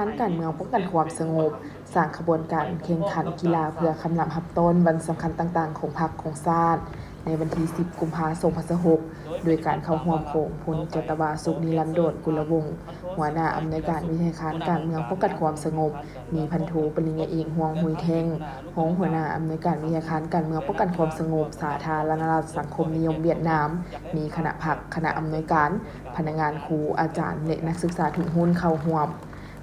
ານການເມືອງປ້ອງກັນຄວາມສະຫງົບ ສ້າງຂະບວນການແຂ່ງຂັນກິລາເພື່ອຄຳນັບຮັບຕ້ອນວັນສຳຄັນຕ່າງໆຂອງພັກຂອງຊາດ ໃນວັນທີສິບ ກຸມພາ ສອງພັນຊາວຫົກ ໂດຍການເຂົ້າຮ່ວມຂອງພົນຈັດຕະວາ ສຸກນິລັນດອນ ກຸນລະວົງ ຫົວໜ້າອຳນວຍການວິທະຍາຄານການເມືອງປ້ອງກັນຄວາມສະຫງົບ, ມີພັນໂທ ປະລິນຍາເອກ ຮ່ວງ ຮຸຍແທງ ຮອງຫົວໜ້າອຳນວຍການວິທະຍາຄານການເມືອງປ້ອງກັນຄວາມສະຫງົບ ສາທາລະນະລັດສັງຄົມນິຍົມຫວຽດນາມ, ມີຄະນະພັກ, ຄະນະອຳນວຍການ, ພະນັກງານ, ຄູ, ອາຈານ ແລະ ນັກສຶກສາທຸກຮຸ່ນເຂົ້າຮ່ວມ.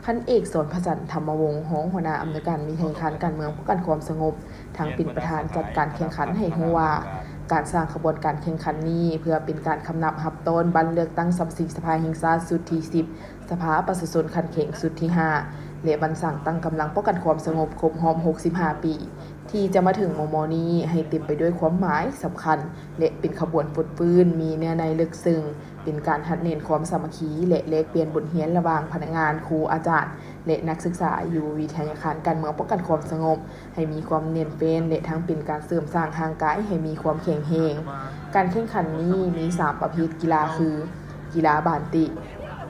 ພັນເອກ ສອນພະຈັນ ທຳມະວົງ ຮອງຫົວໜ້າອຳນວຍການວິທະຍາຄານການເມືອງປ້ອງກັນຄວາມສະຫງົບ ທັງເປັນປະທານຈັດການແຂ່ງຂັນ ໃຫ້ຮູ້ວ່າ ການສ້າງຂະບວນການແຂ່ງຂັນນີ້ ເພື່ອເປັນການຄຳນັບຮັບຕ້ອນບັດເລືອກຕັ້ງສະມາຊິກສະພາແຫ່ງຊາດຊຸດທີສິບ, ສະພາປະຊາຊົນຂັ້ນແຂວງຊຸດທີຫ້າ ແລະ ບັນສັງຕັ້ງກຳລັງປ້ອງກັນຄວາມສະຫງົບຄົບຮອບຫົກສິບຫ້າປີ ທີ່ຈະມາເຖິງມໍ່ໆນີ້ ໃຫ້ເຕັມໄປດ້ວຍຄວາມໝາຍສຳຄັນ ແລະ ເປັນຂະບວນຟົດຟື້ນ ມີເນື້ອໃນເລິກເຊິ່ງ, ເປັນການຮັດແໜ້ນຄວາມສາມັກຄີ ແລະ ແລກປ່ຽນບົດຮຽນລະຫວ່າງພະນັກງານ, ຄູ, ອາຈານ ແລະ ນັກສຶກສາຢູ່ວິທະຍາຄານການເມືອງປ້ອງກັນຄວາມສະຫງົບ ໃຫ້ມີຄວາມແໜ້ນແຟ້ນ ແລະ ທັງເປັນການເສີມສ້າງຮ່າງກາຍໃຫ້ມີຄວາມແຂງແຮງ. ການແຂ່ງຂັນນີ້ມີສາມປະເພດກິລາຄື ກິລາບານເຕະ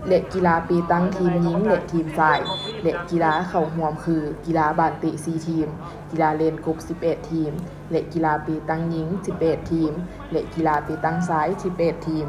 ແລະ ກິລາເປຕັງທີມຍິງ ແລະ ທີມຊາຍ ແລະ ກິລາເຂົ້າຮ່ວມຄື ກິລາບານເຕະສີ່ທີມ, ກິລາແລ່ນກົບສິບແປດທີມ ແລະ ກິລາເປຕັງຍິງສິບແປດທີມ ແລະ ກິລາເປຕັງຊາຍສິບແປດທີມ.